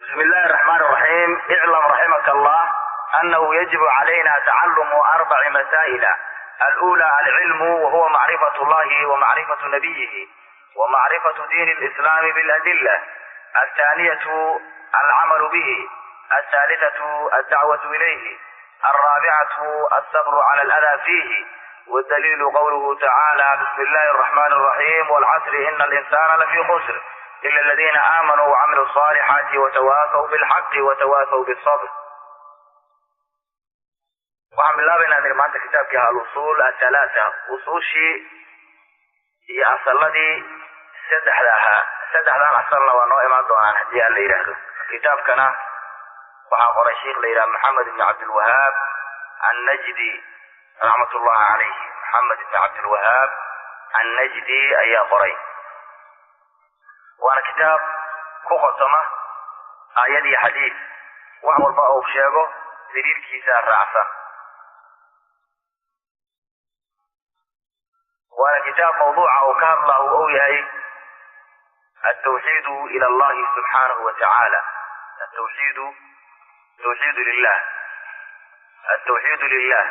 بسم الله الرحمن الرحيم. اعلم رحمك الله أنه يجب علينا تعلم 4 مسائل. الأولى العلم، وهو معرفة الله ومعرفة نبيه ومعرفة دين الإسلام بالأدلة. الثانية العمل به. الثالثة الدعوة إليه. الرابعة الصبر على الأذى فيه. والدليل قوله تعالى: بسم الله الرحمن الرحيم، والعصر إن الإنسان لفي خسر إلا الذين آمنوا وعملوا الصالحات وتواصوا بالحق وتواصوا بالصبر. Waxaan bilaabaynaa mir maanta kitaabkii al-usuul athalaatha, usuushii iyo asaladii saddexda ahaa. Saddexdan asalna waa noo imaan doonaan haddii aan la yidhaahdo. Kitaabkana waxaa qoray sheikh la yidhaha Maxamed ibn Cabdilwahaab Annajdi raxmatullahi calayhi. Maxamed ibn Cabdilwahaab Annajdi ayaa qoray, waana kitaab ku qosoma aayad iyo xadiid, wax walba uu sheego daliilkiisa raacsan. Waana kitaab mawduuca uu ka hadla uu og yahay altawxiidu ila allahi subxaanahu wa tacaala. Altawxiidu, tawxiidu lilah, altawxiidu lilah,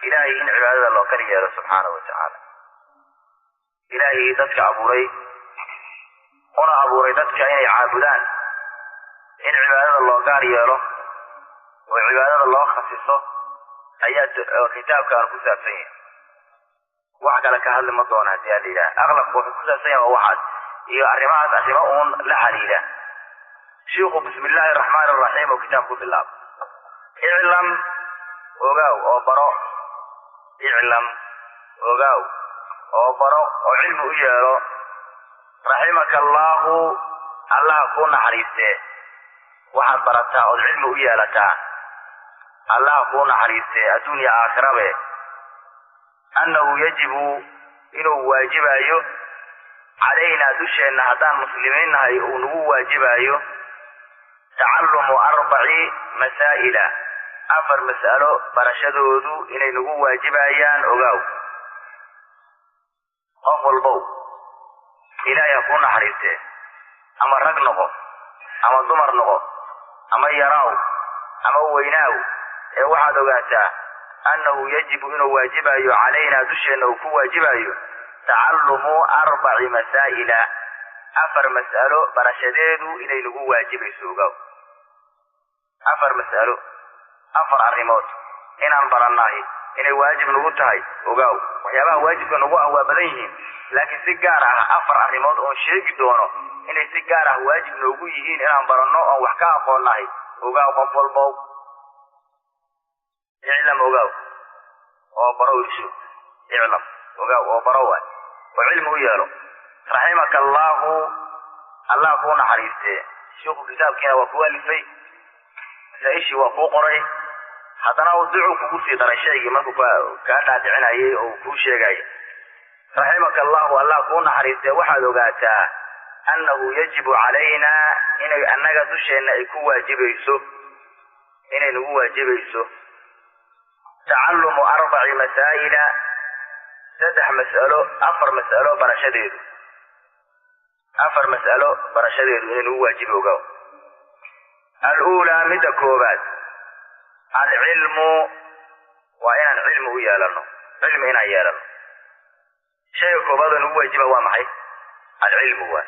ilaahay in cibaadada loo kali yeelo subxaanahu wa tacaala. Ilaahay dadka abuuray una abuuray dadka inay caabudaan, in cibaadada loo gaar yeelo oo cibaadada loo khasiso ayaa kitaabkan ku saabsan yahay. Wax kale ka hadli ma doono haddii aan la yidhaha. Aqlabku wuxuu ku saabsan yahay waa waxaas iyo arrimahaas, arrimo uun la xiriira. Shiikhu bismi illaahi araxmaani araxiim oo kitaab ku bilaabo. Iclam, ogaaw oo baro. Iclam, ogaaw oo baro oo cilmi u yeelo. Raximaka allaahu, allaha kuu naxariistee. Waxaad barataa ood cilmi u yeelataa, allaha kuu naxariistee adduunya aakhirabe. Annahu yajibu, inuu waajibayo calaynaa dusheenna haddaan muslimiin nahay, uu nagu waajibaayo tacallumu 4 masaa'ila, 4 mas'alo barashadoodu inay nagu waajibayaan. Ogaaw qof walbow, ilaahay ha kuu naxariistee, ama rag noqo ama dumar noqo ama yaraaw ama weynaaw, ee waxaad ogaataa annahu yajibu, inuu waajibayo calaynaa dusheenna uu ku waajibayo tacallumu 4 masaa'ila, 4 mas'alo barashadeedu inay nagu waajibayso. Ogaaw 4 mas'alo, 4 arrimood inaan barannahay inay waajib nagu tahay. Ogaaw waxyaabaha waajibka nagu ah waa badan yihiin, laakiin si gaar ah 4 arrimood oon sheegi doono inay si gaar ah waajib noogu yihiin inaan baranno oon wax ka aqoonnahay. Ogaaw qof walbow, iclam, ogaaw oo baro irsho. Iclam, ogaaw oo baro waay oo cilmi u yeelo. Raximaka allaahu, allah kuu naxariistee. Shiikhu kitaabkiina waa kuu alifay, masaa-ishii waa kuu qoray, haddana uu ducuu kugu sii daray shaygii markuu kaa dhaadhicinayay oo uu kuu sheegayay. Raximaka allaahu, allah kuu naxariistee. Waxaad ogaataa annahu yajibu calaynaa, inay annaga dusheenna ay ku waajibayso, inay nagu waajibayso tacallumu 4 masaa'ila, 3 mas'alo, 4 mas'alo barashadeedu, 4 mas'alo barashadeedu inay nagu waajibi. Ogaaw al-uulaa, midda koobaad, alcilmu, waa inaan cilmi u yeelano, cilmi inaan yeelano. Shayga koobaad oo nagu waajiba waa maxay? Alcilmu waay,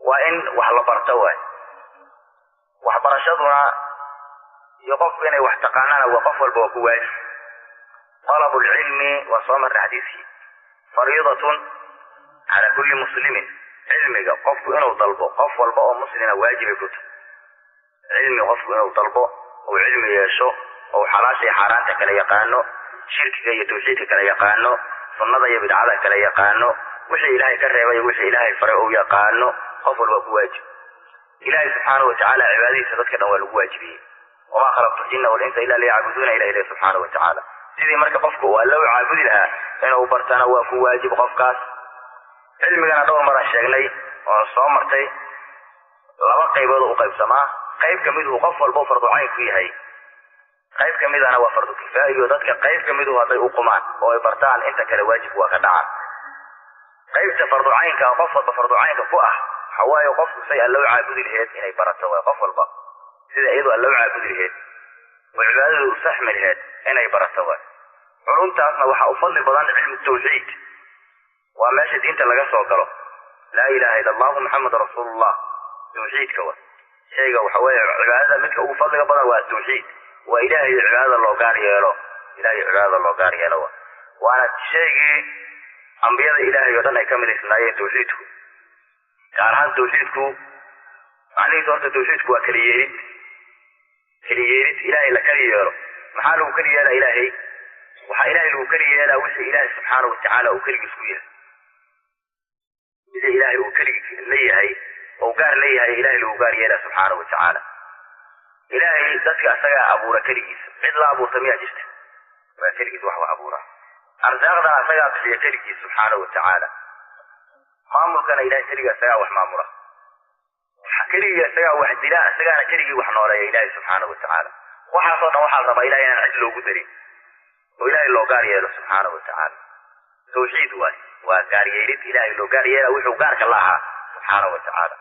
waa in wax la barto waay. Waxbarashaduna iyo qofku inay wax taqaanana waa qof walba waa ku waajib. Talabu lcilmi waa soo marnay xadiiskii, fariidatun calaa kulli muslimin. Cilmiga qofku inuu dalbo, qof walba oo muslima waajibay ku tahay. Cilmi qofku inuu dalbo, uu cilmi yeesho, ou xalaasha iyo xaaraanta kala yaqaano, shirkiga iyo tawxiidka kala yaqaano, sunnada iyo bidcada kala yaqaano, wixii ilaahay ka reebay wixii ilaahay faray uu yaqaano, qof walba ku waajib. Ilaahay subxaanahu watacaala cibaadadiisa dadka dhan waa lagu waajibiyey. Wamaa khalaqtu ljinna walinsa ila liyacbuduuna, ila ilahi subxaanahu watacaala. Sidii marka qofku uu alla u caabudi lahaa inuu bartana waa ku waajib qofkaas. Cilmigana dhowr maran sheegnay oon soo martay, 2 qaybood u qaybsamaa. Qayb ka miduhu qof walba fardu cayn ku yahay, qayb ka midana waa fardu kifaa'iyo. Dadka qayb ka miduhu hadday u qumaan oo ay bartaan, inta kale waajibku waa ka dhacaan. Qaybta fardu caynka, qof walba fardu caynka ku ah, Waxa waaye qofku say alla u caabudi lahayd inay barato waay, qof walba sida iyadu alla u caabudi lahayd oo cibaadadu u saxmi lahayd inay barato waay. Culumtaasna waxaa u fadli badan cilmu tawxiid, waa meesha diinta laga soo galo. Laa ilaaha illa allahu maxamed rasuulullah, tawxiidka waay. Shayga waxa weeye cibaadada midka ugu fadliga badan waa tawxiid, waa ilaahay cibaadada loo gaar yeelo, ilaahay cibaadada loo gaar yeelo waay. Waana shaygii ambiyada ilaahay oo dhan ay ka midaysnaayeen tawxiidku. Gaar ahaan tawxiidku macnihiisu horta tawxiidku waa kala yeelid, kala yeelid ilaahay la kala yeelo. Maxaa lagu kala yeelaa ilaahay? Waxaa ilaahay lagu kala yeelaa wixii ilaahay subxaanahu watacaala uu keligiis ku yahay, wixii ilaahay uu keligii leeyahay oo gaar leeyahay ilaahay lagu gaar yeelaa subxaanahu watacaala. Ilaahay dadka asagaa abuura keligiis, cid la abuurta miyaa jirta? Waa keligiis wax wax abuura. Arsaaqdana asagaa bixiya keligiis subxaanahu watacaala. Maamulkana ilaahay keligii asagaa wax maamula, keligii asagaa wax dila, asagaana keligii wax nooleeya ilaahay subxaanahu watacaala. Waxaasoo dhan waxaa la rabaa ilahay inaan cid loogu darin oo ilaahay loo gaar yeelo subxaanahu watacaala. Tawxiid waay, waa gaar yeelid ilaahay loo gaar yeela wuxuu gaarka la ahaa subxaanahu watacaala.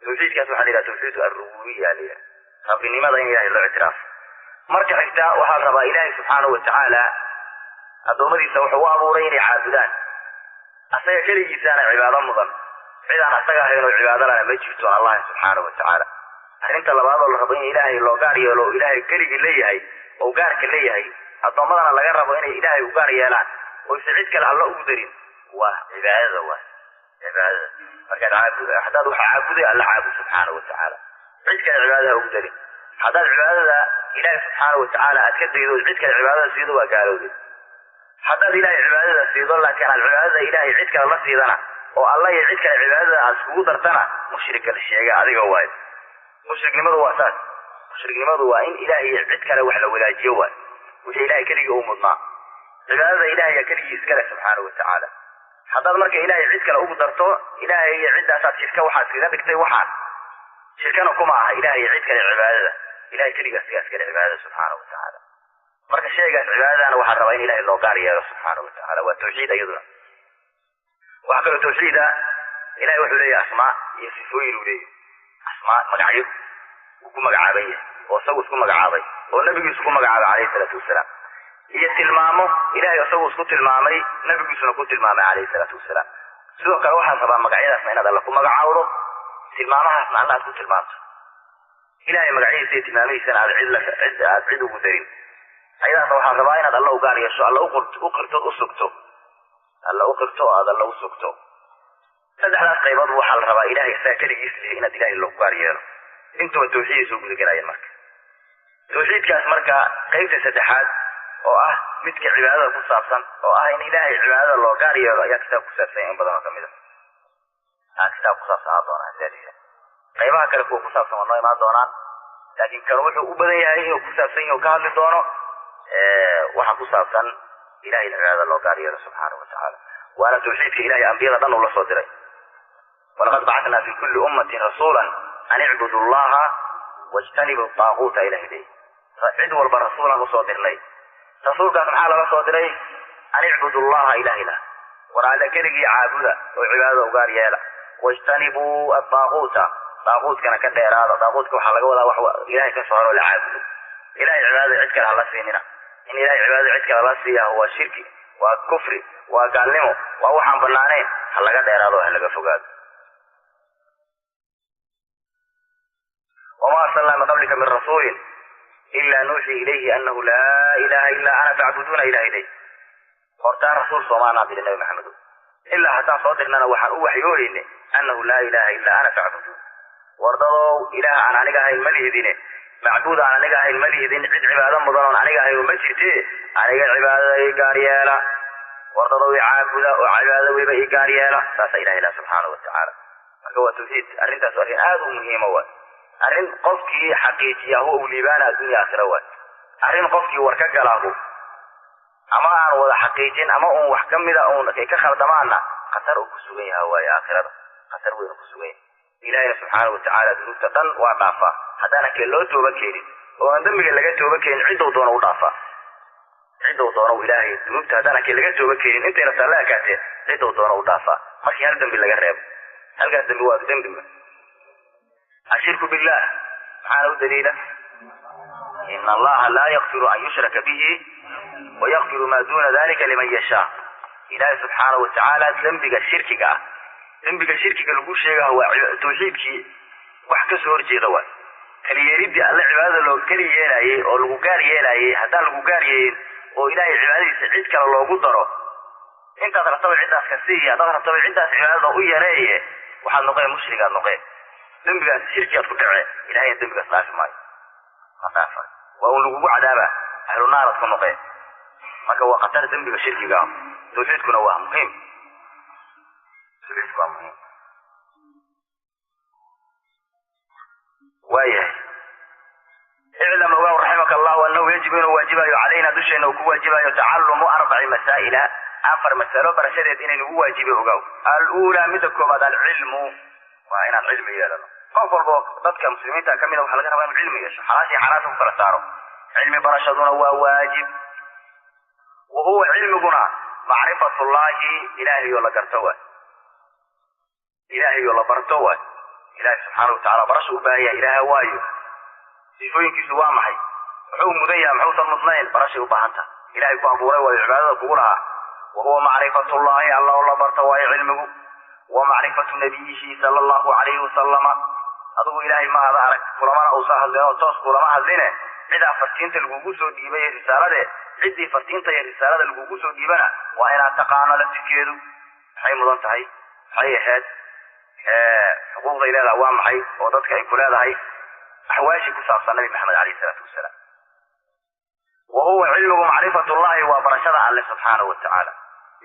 Tawxiidkaas waxaa la yidhaha tawxiidu alrububiya la yidhaha, rabbinimada in ilaahay loo ictiraafo. Marka xigta waxaa la rabaa ilaahay subxaanahu watacaala addoommadiisa wuxuu u abuuray inay caabudaan, asaga keligiisaana cibaado mudan, cid aan asaga ahayn oo cibaado lana ma jirto aan allahin subxaanahu watacaala. Arrinta labaad oo la rabo in ilaahay loo gaar yeelo oo ilaahay keligii leeyahay oo gaarka leeyahay, addoommadana laga rabo inay ilaahay u gaar yeelaan oo isa cid kale alla ugu darin, waa cibaadada. Waa cibaadada. Markaad caabud, haddaad wax caabuday alla caabud subxaanahu watacaala, cid kale cibaadada ha ugu darin. Haddaad cibaadada ilaahay subxaanahu watacaala aad ka daydo cid kale cibaadada siido, waa gaalowday. Haddaad ilaahay cibaadada siido laakiin aad cibaadada ilaahay cid kale la siidana oo alla iyo cid kale cibaadada aad iskugu dartana, mushrika la sheega adiga waayo. Mushriknimadu waa saas. Mushriknimadu waa in ilaahay iyo cid kale wax la wadaajiyo waay, wixii ilaahay keligii uu mudnaa. Cibaadada ilaahay keligii iskale subxaanahu watacaala. Haddaad marka ilaahay cid kale ugu darto, ilaahay iyo ciddaasaad shirka waxaad iskaga dhigtay. Waxaan shirkana kuma aha ilaahay iyo cid kale cibaadada, ilahay keligaa sigaa iskale cibaadada subxaanahu watacaala. Marka shaygaas cibaadadana waxaa rabaa in ilaahay loo gaar yeelo subxaanahu watacaala, waa tawxiid iyaduna. Waxaa kaloo tawxiida ilahay wuxuu leeyahay asmaa iyo sifooyin uu leeyahay. Asmaa magacyo uu ku magacaaban yahay oo isagu isku magacaabay oo nabigiisu ku magacaabay calayhi salaatu wasalaam, iyo tilmaamo ilahay isagu isku tilmaamay nabigiisuna ku tilmaamay calayhi salaatu wasalaam. Sidoo kale waxaad rabaa magacyadaasna inaad alla ku magacaawdo, tilmaamahaasna alla aad ku tilmaamto. Ilahay magacyadiisa iyo tilmaamihiisana aad cid la cid aad cid ugu darin. Ayadaasna waxaad rabaa inaad alla u gaar yeesho, alla u qirto, u sugto, alla u qirto oo aad alla u sugto. Saddexdaas qaybood waxaa la rabaa ilahay isaga keligiis lihi inaad ilahay loo gaar yeelo. Intuba tawxiiday soo gudagelayaan. Marka tawxiidkaas marka qaybta saddexaad oo ah midka cibaadada ku saabsan oo ah in ilaahay cibaadada loo gaar yeelo ayaa kitaab ku saabsan in badan oo kamid ah kitaab ku saabsanaa doonaa hadii qaybaha kale kuwa ku saabsan waa noo imaan doonaan, laakiin kan wuxuu u badan yahay inuu ku saabsan yahay oo ka hadli doono waxa ku saabsan ilahay in cibaadada loo gaar yeelo subxaanahu watacaala. Waana tawxiidka ilahay ambiyada dhan uu la soo diray. Walaqad bacatnaa fi kulli ummatin rasuulan an icbudu allaha wajtanibu taaquuta, ilahay leeyahy. Cid walba rasuulan usoo dirnay. Rasuulkaas maxaa lala soo diray? An icbudu allaha, ilahay lah, war alla keligii caabuda oo cibaadada u gaar yeela, wajtanibuu adaaquuta, daaquudkana ka dheeraada. Daaquudka waxaa laga wadaa wax ilahay ka soo haro la caabudo. Ilahay cibaadada cid kale hala siinina. In ilahay cibaadada cid kale la siiyaa waa shirki, waa kufri, waa gaalnimo, waa waxaan banaanayn. Ha laga dheeraado, ha laga fogaado. Wamaa arsalnaa min qablika min rasuulin ila nuuxii ilayhi anahu laa ilaha ilaa ana facbuduuna ilaha ilayh. Hortaan rasuul soomaanaan diri nabi maxamedo, ilaa haddaan soo dirnana waxaan u waxyoohaynay annahu laa ilaha ilaa ana facbuduun. Wardadow, ilaah aan aniga ahayn ma lihidine, macbuud aan aniga ahayn ma lihidin, cid cibaado mudan oon aniga ahayn ma jirte, aniga cibaadada ii gaar yeela. Wardadow i caabuda oo cibaadada weliba ii gaar yeela. Saasaa ilaha ilah subxaanahu watacaala. Marka waa tawxiid, arrintaas arrin aad u muhiima waay, arrin qofkii xaqiijiyahu uu liibaana adduunya aakhira waay, arrin qofkii war ka galaahu ama aan wada xaqiijin ama uun wax kamida uun ay ka khaldamaanna khatar uu ku sugan yaha waaye, aakhirada khatar weyn uu ku sugan yahay. Ilahayna subxaana watacaala dunuubta dhan waa dhaafaa haddaanan kee loo tooba keenin oo aan dembiga laga tooba keenin. Ciddou doono u dhaafaa, ciddou doono ilaahay dunuubta haddaanan kee laga tooba keenin intayna taalla ekaatee, ciddou doono u dhaafaa markii hal dembi laga reebo. Halkaas dembi waa dembiga ashirku billah. Maxaana u daliila? Ina allaha laa yakfiru an yushraka bihi wayakfiru maa duuna dalika liman yashaa. Ilaahay subxaanahu watacaala dembiga shirkiga ah, dembiga shirkiga lagu sheegaha waa tawxiidkii wax ka soo horjeeda waay. Kaliyeelidii alle cibaadada loo keli yeelaayey oo lagu gaar yeelaayey, haddaan lagu gaar yeelin oo ilaahay cibaadadiisa cid kale loogu daro, intaad rabtaba ciddaas ka siiya, haddaad rabtaba ciddaas cibaadada u yareeye, waxaad noqeen mushrigaad noqeen, dembigaas shirkigaad ku dhacee. Ilahayna dembigaas dhaafi maayo, ma dhaafa, waa un lagugu cadaaba, ahlu naaraad ku noqeen. Marka waa khatar dembiga shirkiga ah. Tawxiidkuna waa muhiim, tawxiidku waa muhiim. Waayahay, iclam ogaw raximaka allahu anahu yajibu inuu waajibayo calayna dusheena uu ku waajibayo tacalumu 4 masaa'ila, 4 masalo barashadeed inay nagu waajibi ogaw. Aluulaa, midda koobaad, alcilmu, waa inaan cilmi yeelano. Qof walba oo dadka muslimiinta kamida waxaa laga rabaa inuu cilmi yeesho, xalaashii xaraasha ku kala saaro. Cilmi barashaduna waa waajib. Wa huwa cilmiguna macrifatullahi, ilaahayoo la garto waay, ilaahayoo la barto waay. Ilahay subxaana watacala barasha u baahan yahay. Ilaaha waayo, sifooyinkiisu waa maxay, muxuu mudan yahay, muxuusan mudnayn, barashay u baahan tahay. Ilahay ku abuuray waayo, cibaadada kugu lahaa. Wa huwa macrifatullahi, alla oo la barto waayo cilmigu. Wa macrifatu nabiyihi sala allahu calayhi wasalama. Adigu ilaahay ma ada arag, kulamana uusan hadlin oo toos kulama hadline, cidaa fartiinta lagugu soo dhiibay risaalade, ciddii fartiinta iyo risaalada lagugu soo dhiibana waa inaad taqaano laftirkeedu maxay mudan tahay, maxay ahayd, xuquuqday leedahay waa maxay oo dadka ay ku leedahay, axwaashii ku saabsan nabi Maxamed calayhi salaatu wasalaam. Wa huwa cilmigu macrifatullahi, waa barashada alle subxaanahu watacaala,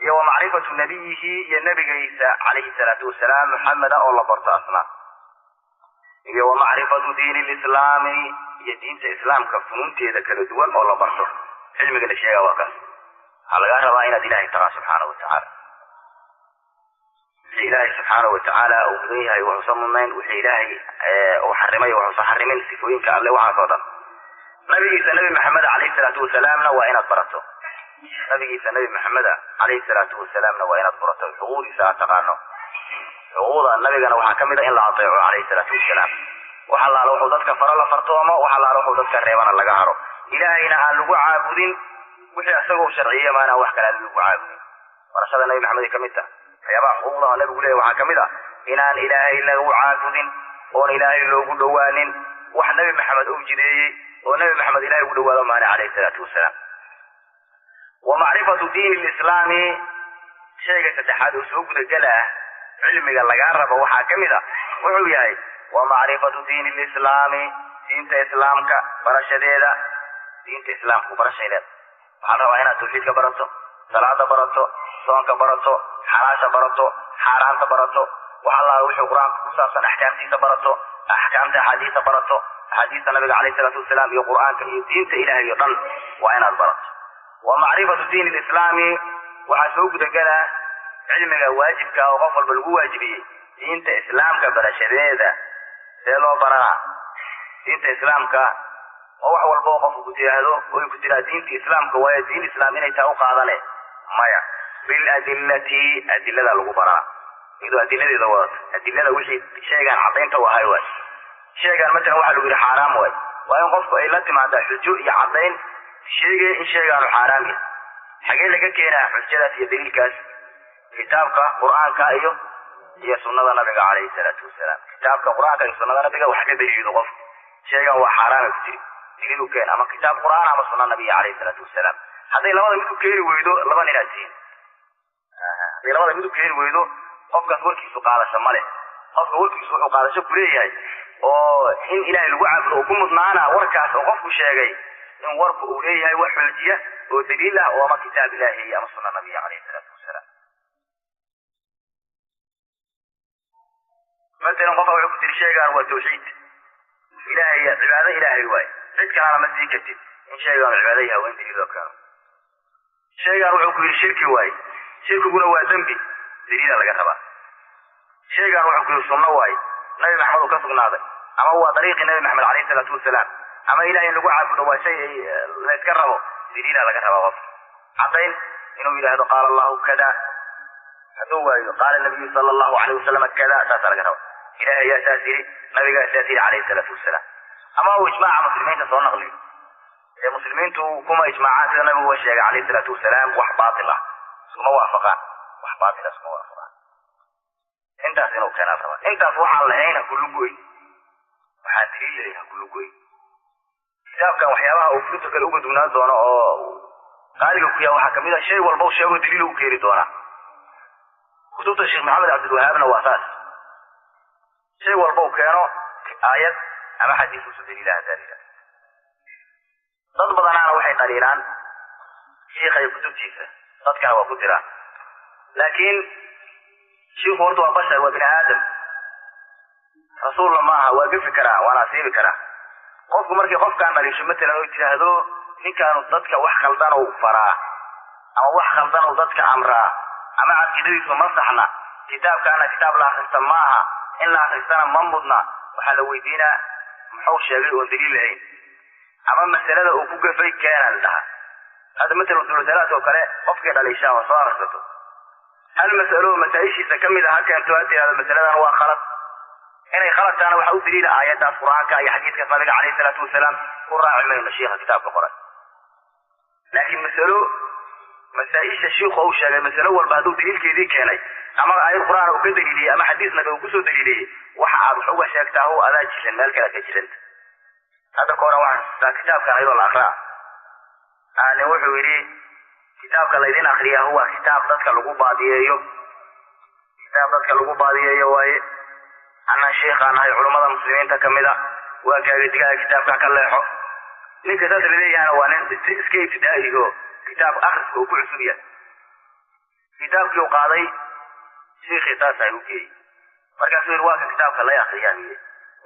iyo wa macrifatu nabiyihi, iyo nabigiisa calayhi salaatu wasalaam Maxameda oo la barto asna, iyo wa macrifatu diini lislaami, iyo diinta islaamka funuunteeda kala duwan oo la barto. Cilmiga la sheegaa waa kaas. Waxaa lagaa rabaa inaad ilahay taqaan subxaanahu watacaala, wixii ilaahay subxaanahu watacaala uu mudan yahay, wuxuusan mudnayn, wixii ilaahay uu xarimay, wuxuusan xarimin, sifooyinka alle, waxaas oo dhan. Nabigiisa nabi Maxamed calayhi salaatu wasalaamna waa inaad barato. Nabigiisa nabi Maxameda calayhi salaatu wasalaamna waa inaad barato, xuquuqdiisa aad taqaano. Xuquuqda nabigana waxaa kamid a in la ateeco calayhi salaatu wasalaam. Wax allaala wuxuu dadka faro la fartoomo, wax allaala wuxuu dadka reebana laga haro. Ilaahayna aan lagu caabudin wixii isagoo sharciye, maana wax kale aan lagu caabudin. Barashada nabi Maxamed ay kamid tahay. Waxyaabaha xuquuqda oo nabigu leeyahy waxaa kamid ah inaan ilaahay lagu caabudin oon ilaahay loogu dhowaanin wax nabi Maxamed uu jideeyey oo nabi Maxamed ilahay ugu dhawaado maana calayhi salaatu wasalaam. Wa macrifatu diini lislaami, shayga saddexaad oo soo gudagala ah cilmiga lagaa rabo waxaa kamid ah wuxuu yahay wa macrifatu diini lislaami, diinta islaamka barashadeeda. Diinta islaamku barashay leeda. Waxaa la rabaa inaad tawxiidka barato, salaada barato, soonka barato, xalaasha barato, xaaraanta barato, wax allaala wuxuu qur-aanka ku saabsan axkaamtiisa barato, axkaamta axaadiisa barato, axaadiista nabiga calayhi salaatu wasalaam iyo qur-aanka iyo diinta ilaahay o dhan waa inaad barato. Wa macrifatu diini lislaami, waxaa soo gudagala cilmiga waajibka oo qof walba lagu waajibiyey diinta islaamka barashadeeda. See loo baranaa diinta islaamka? Oo wax walba oo qofku ku tiraahdo oy ku tiraa diinta islaamka waayo, diin islaam inay taa u qaadane maya. Biladillati, adilada lagu baranaa, iyadoo adiladeeda wadato. Adilada wixii sheegaan caddaynta u ahay waay. Sheegaan matalan waxaa lagu yidhi xaaraam waay, waa in qofku ay la timaadaa xujo iyo caddayn sheegaya in sheegaanu xaaraam yahay. Xagee laga keenaa xujadaas iyo daliilkaas? Kitaabka qur-aanka iyo sunnada nabiga calayhi salaatu wasalaam. Kitaabka qur-aanka iyo sunnada nabiga wax ka daliilido qofku sheegan waa xaaraamay ku tiri, daliil u keen, ama kitaab qur-aan ama sunna nabiga calayhi salaatu wasalaam. Hadday labada mid u keeni weydo, laba ninaad tihiin. Hadday labada mid u keeni weydo, qofkaas warkiisu qaadasho male. Qofka warkiisu wuxuu qaadasho kuleeyahay oo in ilaahay lagu caabudo oo ku mudnaana warkaas oo qofku sheegay in warku uu leeyahay wax xoojiya oo daliil ah oo ama kitaab ilaahi ama sunna nabiga calayhi salaatu wasalaam. Matalan qofka wuxuu ku tiri sheegaan waa tawxiid ilaahay, cibaado ilaahay waaye, cid kalena ma sii kartid. In sheegaan cibaado yahay waa in daliil loo keeno. Sheegaan wuxuu ku yidhi shirki waaye, shirkiguna waa dembi, daliila laga rabaa. Sheegaan wuxuu ku yidhi sunno waaye, nabi Maxamed uu ka sugnaaday, ama waa dariiqii nabi Maxamed calayhi salaatu wasalaam, ama ilahay in lagu caabudo waa shay la iska rabo, daliila laga rabaa. Qofka caddayn inuu yidhaahdo qaala allahu kada, Hadduu waayo qaala nabiyu sala allahu calayh wasalam kada, saasaa laga raba. Ilahay ayaa saas yidhi, nabigaa saas yidhi calayhi salaatu wasalaam. Ama uu ijmaaca muslimiinta soo naqliyo. Ee muslimiintu kuma ijmaacaan sida nabigu uga sheegay calayhi salaatu wasalaam wax baatil ah iskuma waafaqaan, wax baatil ah iskuma waafaqaan. Intaas inuu keenaa rabaa. Intaas waxaan lahayn ha kulu goy, waxaan daliil lahayn ha kulu goy. Kitaabkan waxyaabaha uu kutubta kale uga dugnaan doono oo qaaliga ku yaha waxaa kamid ah shay walba u sheego daliil u keeni doonaa. Kutubta Sheekh Maxamed Cabdilwahaabna waa saas, shay walba uu keeno aayad ama xadiis usu daliilaha daliila. Dad badanaana waxay qaliilaan shiikha iyo kutubtiisa, dadkana waa ku diraan. Laakiin shiikhu horta waa bashar, waa bini aadam, rasuulna ma aha, waa gafi karaa waana asiibi karaa. Qofku markii qofkaan dhaliisho matalan oo tiraahdo ninkaanu dadka wax khaldan uu faraa ama wax khaldan uu dadka amraa ama caqiidadiisu ma saxna, kitaabkaana kitaab la akrista maaha, in la akristana ma mudna, waxaa la weydiinaa muxuu sheegay oon daliil lahayn ama masalada uu ku gafay keenan dhaha. Hadda matalan usuulusalaadka oo kale qofkii dhaliishaa oo soo akrisato hal mas'alo oo masaa-ishiisa ka mid ah ha keento, ha tiraahdo masaladan waa khalad. Inay khalad tahana waxaa u daliila aayaddaas qur-aanka iyo xadiiskaas nabiga calayhi salaatu wasalaam. Ku raaci mayno shiikha kitaabka qoray, laakiin masalo masaa-isha shiikhu uu sheegay masalo walba hadduu daliilkeedii keenay ama aayad qur-aan uu ka daliiliyey ama xadiis nabi uu kusoo daliiliyey, waxa aad wax uga sheegtaa o adaa jiran, meel kale ka jiranta. Hadda ka horan waxaan xasuustaa kitaabkan ayadoo la akraa ani wuxuu yidhi kitaabka laydin akriyaa huwa kitaab dadka lagu baadiyeeyo, kitaab dadka lagu baadiyeeyo waaye. Anaan sheikhaan ahay culummada muslimiinta kamid a, waa kaaga digaya kitaabka ka leexo. Ninka saas laleeyahana waa nin iska ibtidaa'igo kitaab akriska uu ku cusub yahay. Kitaabkii u qaaday shiikhii saasaa u geeyey, markaasuu yidhi waa ka kitaabka lay akriyaa miye,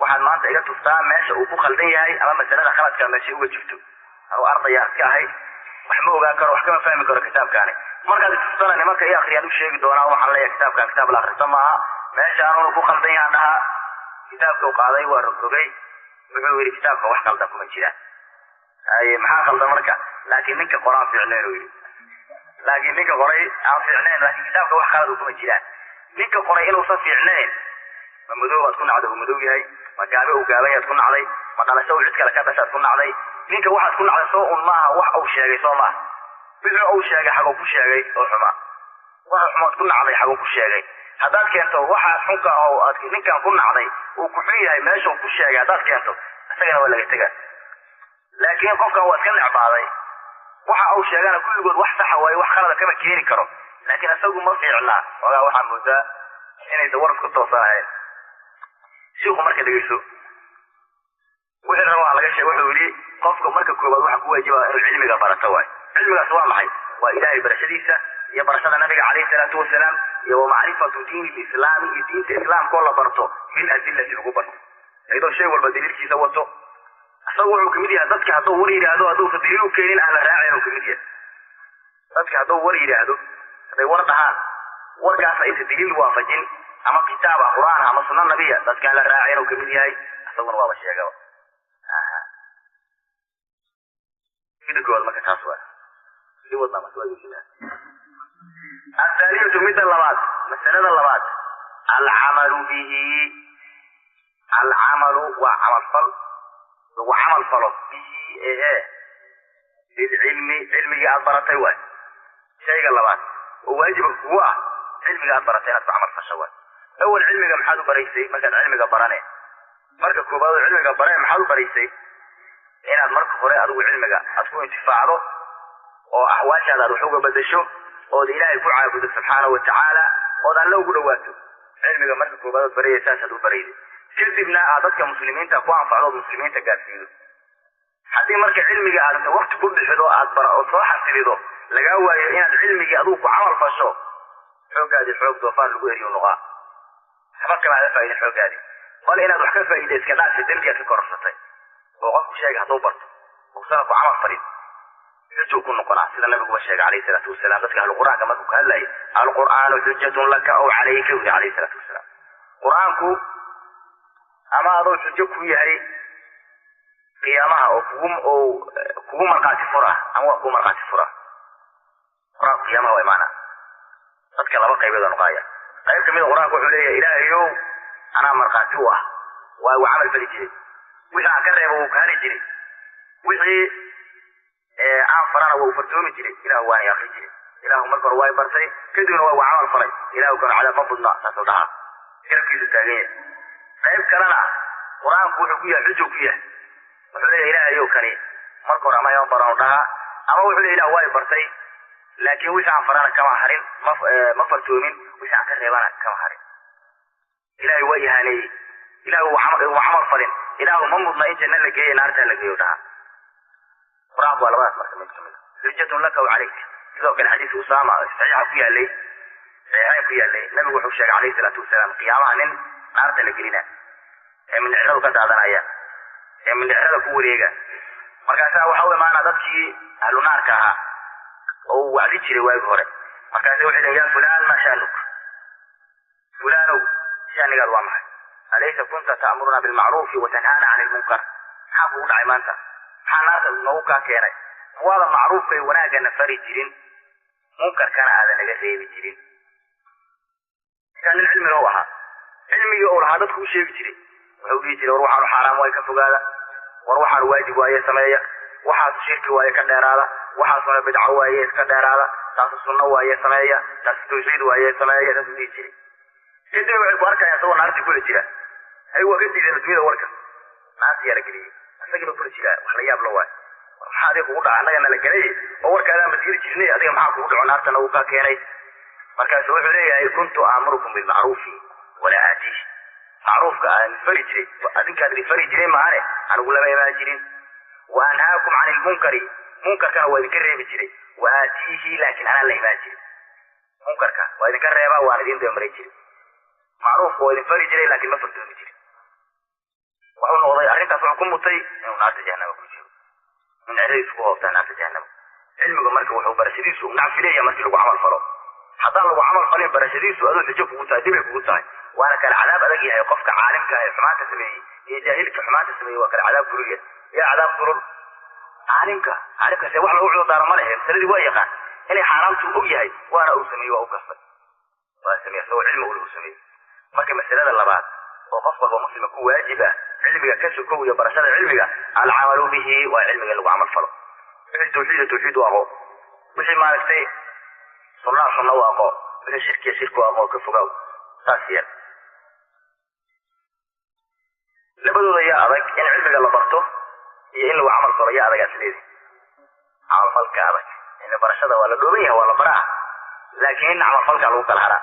waxaad maanta iga tustaa meesha uu ku khaldan yahay ama masalada khaladka meeshay uga jirto. Anuu ardaya iska ahay, wax ma ogaan karo, wax kama fahmi karo kitaabkaani. Markaad itustana nimanka i akriyaan u sheegi doonaa, waxaan leeyahay kitaabkan kitaab la akrista maaha, meesha anuuna ku khaldan yahaan dhahaa. Kitaabka u qaaday waa rogrogay, wuxuu yidhi kitaabka wax khaldan kuma jiraan. Haye maxaa khaldan marka? Laakiin ninka qoraan fiicnayn uu yidhi, laakiin ninka qoray aan fiicnayn, laakiin kitaabka wax khalad kuma jiraan. Ninka qoray inuusan fiicnayn, ma madow baad ku nacday uu madow yahay, ma gaabe uu gaaban yaad ku nacday, ma dhalasho uu cid kale ka dhashaad ku nacday. Ninka waxaad ku nacday soo un maaha wax uu sheegay, soo maaha wixii uu sheegay xaguu ku sheegay oo xumaa, waxa xumaad ku nacday xaguu ku sheegay. Haddaad keento waxa xunka oo aad ninkan ku nacday uu ku xun yahay meesha uu ku sheegay haddaad keento, isagana waa laga tegaa. Laakiin qofkan waa iska necbaaday, waxa uu sheegana kulligood wax saxa waaye, wax khalada kama keeni karo, laakiin isagu ma fiicnaa. Ogaa waxaa moodaa inaysan war isku toosan ahayn. Shiikhu marka dhegeyso wixii rabaa laga sheeg. Wuxuu yidhi qofka marka koobaad waxa ku waajiba inuu cilmiga barato waay. Cilmigaas waa maxay? Waa ilaahay barashadiisa iyo barashada nabiga calayhi salaatu wasalaam iyo wa macrifatu diini lislaami iyo diinta islaamkoo la barto bil adillati lagu barto, iyadoo shay walba daliilkiisa wato. Isagu wuxuu kamid yahay dadka hadduu war yidhaahdo hadduusan daliil u keenin aan la raacin uu kamid yahay. Dadka hadduu war yidhaahdo, hadday war dhahaan warkaas aysan daliil waafajin ama kitaab ah qur-aan ama sunna nabiya, dadkaan la raacin uu kamid yahay, isaguna waaba sheegaba. Mida koowaad marka taas waa sii wadnaa marka waa joojinaa. Athaaniyatu midda labaad, masalada labaad, alcamalu bihi. Alcamalu waa camalfal, lagu camal falo bihi ehe bilcilmi, cilmigii aad baratay waay. Shayga labaad oo waajibka kugu ah cilmiga aad baratay inaad ku camal fasho waay. Awal cilmiga maxaad u baraysay? Markaad cilmiga barane, marka koobaad oo cilmiga bare maxaad u baraysay? Inaad marka hore adigu cilmiga aad ku intifaacdo oo axwaashaada aad wax uga bedesho ood ilaahay ku caabudo subxaanahu watacaala ood alle ugu dhawaato. Cilmiga marka koobaad ood barayay saasaad u barayday, kadibna aad dadka muslimiinta ku anfacdo ood muslimiinta gaarsiido. Haddii marka cilmiga aad inta wakti ku bixido aad bara ood soo xasilido lagaa waayo inaad cilmigii adigu ku camal fasho, xooggaadii xoog doofaar lagu eriyo noqaa, waxba kamaada faa'idin xooggaadii. Bal inaad wax ka faa'iida iska dhaafi, dembi aad ka kororsatay. Oo qofku sheega hadduu barto usana ku camal falin xujuu ku noqonaa, sida nabiguba sheegay calayhi salaatu wasalaam dadka ahlu qur-aanka markuu ka hadlayay, alqur'aanu xujatun laka aw calayka, yuri calayhi salaatu wasalaam. Qur-aanku ama adoo xujo ku yahay qiyaamaha oo kugu oo kugu markhaati fura ama waa kugu markhaati fura. Qur-aanku qiyaamaha waa imaanaa. Dadka laba qaybood oo noqonaya. Qayb kamid ah Quraanku wuxuu leeyahay Ilaahayow anaa markhaati u ah, waa uu camal fali jiray, wixii aan ka reebo wuu ka hari jiray, wixii aan farana waa uu fartoomi jiray, Ilaahu waana akri jiray, Ilaahu marka hore waa bartay kadibna waa uu camal falay, Ilaahu kana cadaab ma budna, saasuu dhahaa, garabkiisu taagan yahay. Qayb kalena Quraanku wuxuu ku yahay xujo ku yahay, wuxuu leeyahay Ilaahayow kani marka hore ama ima baranu dhahaa, ama wuxuu leeyahay Ilaahu waa bartay laakiin wixii aan farana kama harin, ma fartoomin, wixii aan ka reebana kama harin, Ilaahay waa ihaaneeyey, Ilaahu waa camal falin, Ilaahu ma mudna in janno la geeyo naarta la geeyo dhahaa. Quraanku waa labadaas marka mid kamid ah, xujatun laka wa calayk. Sidoo kale xadiis Usaama saxiixa ku yaalay, saxiixayn ku yaalay, nabigu wuxuu sheegay calayhi salaatu wasalaam qiyaamaha nin naarta la gelina ee mindhiciradu ka daadanaya ee mindhicirada ku wareega. Markaasaa waxa u imaanaa dadkii ahlu naarka ahaa oo uu wacdi jiray waagi hore. Markaasa waxay leeyihin yaa fulaan maa shaanuk, fulaanow shaanigaad waa maxay? Alaysa kunta ta'muruna bilmacruufi wa tanhaana cani lmunkar? Maxaa kugu dhacay maanta? Maxaa naarta noogu kaa keenay? Kuwaada macruufka iyo wanaagana fari jirin, munkarkana aadan naga reebi jirin. Markaa nin cilmi loo ahaa, cilmigii uu lahaa dadku u sheegi jiray, wuxuu dhihi jiray war waxaanu xaaraam waaye ka fogaada, war waxaanu waajib waaye sameeya, waxaasu shirki waaye ka dheeraada, waxaasuna bidco waaye iska dheeraada, taasu sunno waaye sameeya, taasu tawxiid waaye sameeya, saasuu dhihi jiray. Kadibna waxay ku arkayaan isagoo naartii kula jira. Ay waa ka diideen adduunyada warka, naartiyaa la geliyey, isagiiba kula jiraa. Wax la yaab la waayo, maxaa adiga kugu dhaca? Annaga nala gelay oo warkaadaan basiiri jirnay, adiga maxaa kugu dhaco naarta nagu kaa keenay? Markaasu wuxuu leeyahay kuntu aamurukum bilmacruufi walaa aatiih, macruufka aan fari jiray adinkaan idin fari jiray maahane anigu lama imaan jirin, wa anhaakum cani lmunkari, munkarkana waa idinka reebi jiray, wa aatiihi laakiin anaan la imaan jirin, munkarka waa idinka reebaa waan idin dabamarin jiray, macruufka waa idin fari jiray laakiin ma fartoomi jirin. Wuxuu noqday arrintaas wuxuu ku mutay inuu naarta jahanama ku jiro, mindhiciradiisu ku hoobtaa naarta jahanama. Cilmigu marka wuxuu barashadiisu nacfi leeyahay markii lagu camal falo. Haddaan lagu camal falin barashadiisu adoo xujo kugu tahay, dibay kugu tahay, waana kala cadaab adag yahay. Qofka caalimka ah ee xumaanta sameeyey iyo jaahilka xumaanta sameeyey waa kala cadaab kulul yahay. Yaa cadaab kulul? Caalimka. Caalimkaasi wax lagu cudur daaro ma lehe, masaladii waa yaqaan inay xaaraamtu og yahay, waana uu sameeyey, waa u kasbay, waa sameeyey isagoo cilmi uu sameeyey. Marka masalada labaad oo qof walba muslima ku waajib ah cilmiga ka sokow iyo barashada cilmiga, alcamalu bihi, waa cilmiga in lagu camal falo. Wixii tawxiid tawxiid u aqoo, wixii maaragtay sunnaa sunna u aqoo, wixii shirkiya shirki u aqoo, ka fogaaw, saas yeel. Labadooda yaa adag, in cilmiga la barto iyo in lagu camal falo yaa adag? Asleedi camalfalka adag. In barashada waa la dhooban yahay, waa la baraa, laakiin camalfalkaa lagu kala haraa,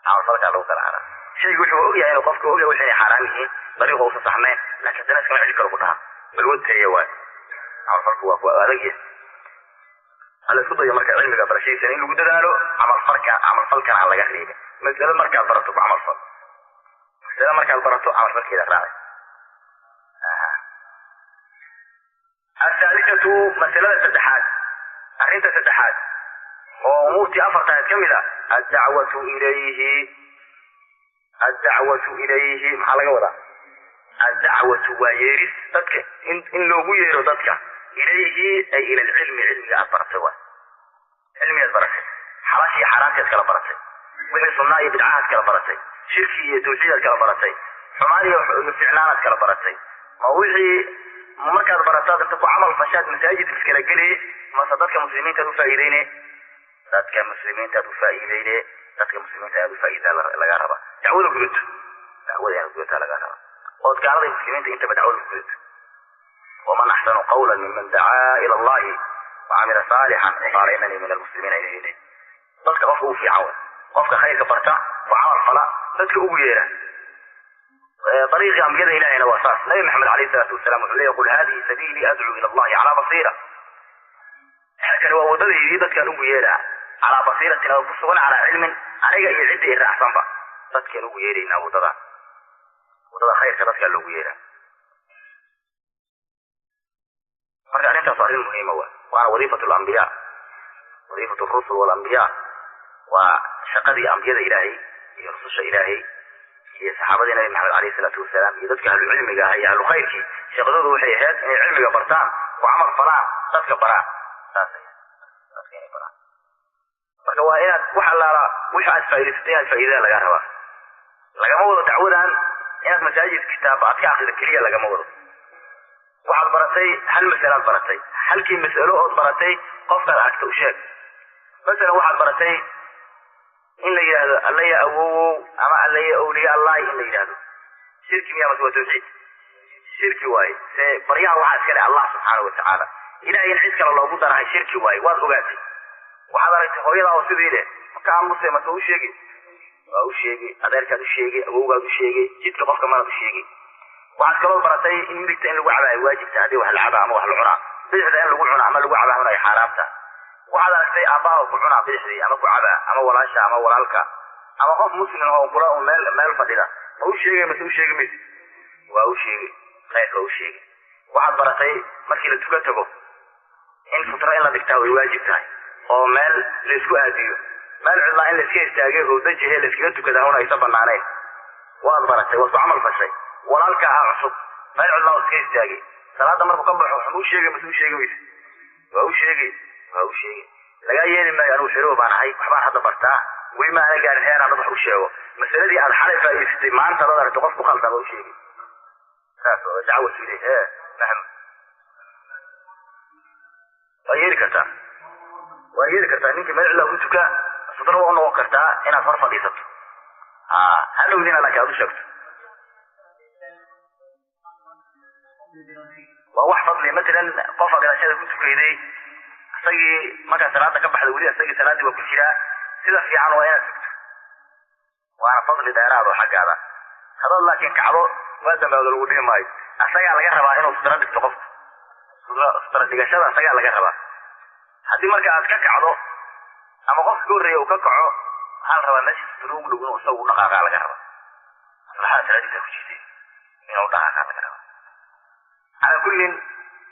camalfalkaa lagu kala haraa. Shaygu wuxuu og yahay inuu qofka og yahay wixii inay xaaraam yihiin, dariiqa uusan saxnayn, laakiin haddana iskama celi karo ku dhaha balwadteeya waay. Camalfalku waa kuwa adag yahay. Hala isku dayo marka cilmiga barashadiisana in lagu dadaalo, camalfalka camalfalkana aan laga reebin. Masalo markaad barato ku camalfal, masalo markaad barato camalfalkeeda raacay. Athaalithatu, masalada saddexaad, arrinta saddexaad oo umuurtii afartaad ka mid ah, addacwatu ilayhi. Addacwatu ilayhi maxaa laga wadaa? Addacwatu waa yeeris dadka, in loogu yeero dadka, ilayhi ay ila alcilmi, cilmiga aad baratay waay. Cilmigaad baratay, xalaasha iyo xaaraantaad kala baratay, wixii sunnaa iyo bidcahaad kala baratay, shirki iyo tawxiidaad kala baratay, xumaan iyo ficnaanaad kala baratay. Ma wixii markaad barataad inta ku camal fashaad masaajidka iskala geli, mase dadka muslimiintaad u faa'iideyne? Dadka muslimiintaad u faa'iideyne, dadka muslimiinta aad u faa'iidaa lagaa rabaa. Dacwada gudato, dacwada inaad gudataa lagaa rabaa, ood gaalada muslimiinta intaba dacwada ku gudato. Waman axsanu qawlan miman dacaa ila allahi wacamila saalixan waqaala inanii min almuslimiina ilayhi. Dadka qofka ugu fiican way qofka khayrka barta ku camal fala, dadka ugu yeera. Dariiqii ambiyada ilahayna waa saas. Nabi Maxamed alayhi salaatu wasalaam wuxuu leeyahy qul hadihi sabiilii adcuu ila allahi calaa basiira, kani waa waddadaydii dadkaan ugu yeeraa, calaa basiiratin oo ku sugan, calaa cilmin, aniga iyo cidda i raacsanba dadkaan ugu yeeraynaa waddada, waddada khayrka dadkaa loogu yeeraa. Marka arrintaas waa arrin muhiima waay, waana wadiifatu alambiyaa, wadiifatu rusul walambiyaa, waa shaqadii ambiyada ilaahay iyo rususha ilaahay iyo saxaabadii nabi Maxamed alayhi salaatu wasalaam iyo dadka ahlu cilmiga ah iyo ahlu khayrkii. Shaqadoodu waxay ahayd inay cilmiga bartaan, ku camal falaan, dadka baraan, saas dadka inay baraan. Marka waa inaad wax allaala wixii aad faa'iidaysatay inaad faa'iidada lagaa rabaa. Lagama wado dacwadan inaad masaajid kitaab aad ka aqrido keliya lagama wado. Waxaad baratay hal mas'alaad baratay, halkii mas'alo ood baratay qofkaad aragta u sheeg. Masalan waxaad baratay in la yidhaahdo alla ya awowow ama alla ya awliya allahi in la yidhaahdo. Shirki miyaa mase waa tawxiid? Shirki waaye. Se baryaha waxaa iska leh Allah subxaanahu watacaala. Ilahay in cid kale loogu darahay shirki waaye, waad ogaatay. Waxaad aragtay hooyadaa oo sidii leh, maka aamuse mase u sheegi? Waa u sheegi, adeerkaad u sheegi, awowgaad u sheegi, jidka qofka manaad u sheegi. Waxaad kaloo baratay in midigta in lagu cabaa ay waajibta haddii wax la cabaa ama wax la cunaa, bidixda in lagu cunaa ama lagu cabaa ay xaaraamta. Waxaad aragtay aabbaha oo ku cunaa bidixdii ama ku cabaa, ama walaasha ama walaalka ama qof muslim oo kula un meel fadhida, ma u sheegay mase u sheegi mayse? Waa u sheegi, khayrka u sheegi. Waxaad baratay markii la tuka tago in sutra in la dhigtaa way waajib tahay oo meel la isku aadiyo, meel cidlaa in la iska istaagay howdajihe la iskaga tukadaa una aysan banaanayn. Waad baratay, waad ku camal fashay. Walaalka ah cusub meel cidlaa iska istaagay, salaada markuu ka baxo waxma u sheegay mase u sheegi mayse? Waa u sheegi, waa u sheegi. Lagaa yeeli maayo anigu xirow baan ahay, waxbaan hadda bartaa, weli ma aanan gaarin heer aan dad wax u sheego. Masaladii aad xalay faa'iidaysatay maanta dad aragto qof ku khaldan waa u sheegi. Saas oo dacwatu ilayh. Ee Maxamed, waa yeeli kartaa, waa yeeli kartaa. Ninkii meel cidlaa ku tukaa sutro waa u noqon kartaa inaad hor fadhiisato, hadhowdiina laakiin aad u sheegto. Waa wax fadli. Matalan qofa gadaashada ku tukayday, isagii markaa salaada ka baxda weli isagii salaaddii waa ku jiraa. Sida fiican waa inaad sugto, waana fadli dheeraad oo xaggaada. Hadaad laakiin kacdo waa dambaawda lagu dhihi maayo. Asagaa laga rabaa inuu sutro dhigto qofku, sutra dhigashada asagaa laga rabaa. Haddii marka aad ka kacdo ama qofka ka horreeya uu ka kaco, waxaa la rabaa meesha sutro ugu dhow inuu isagu u dhaqaaqaa laga rabaa. Maslaxada salaadiisa ku jirtay inuu dhaqaaqaa laga rabaa. Calaa kullin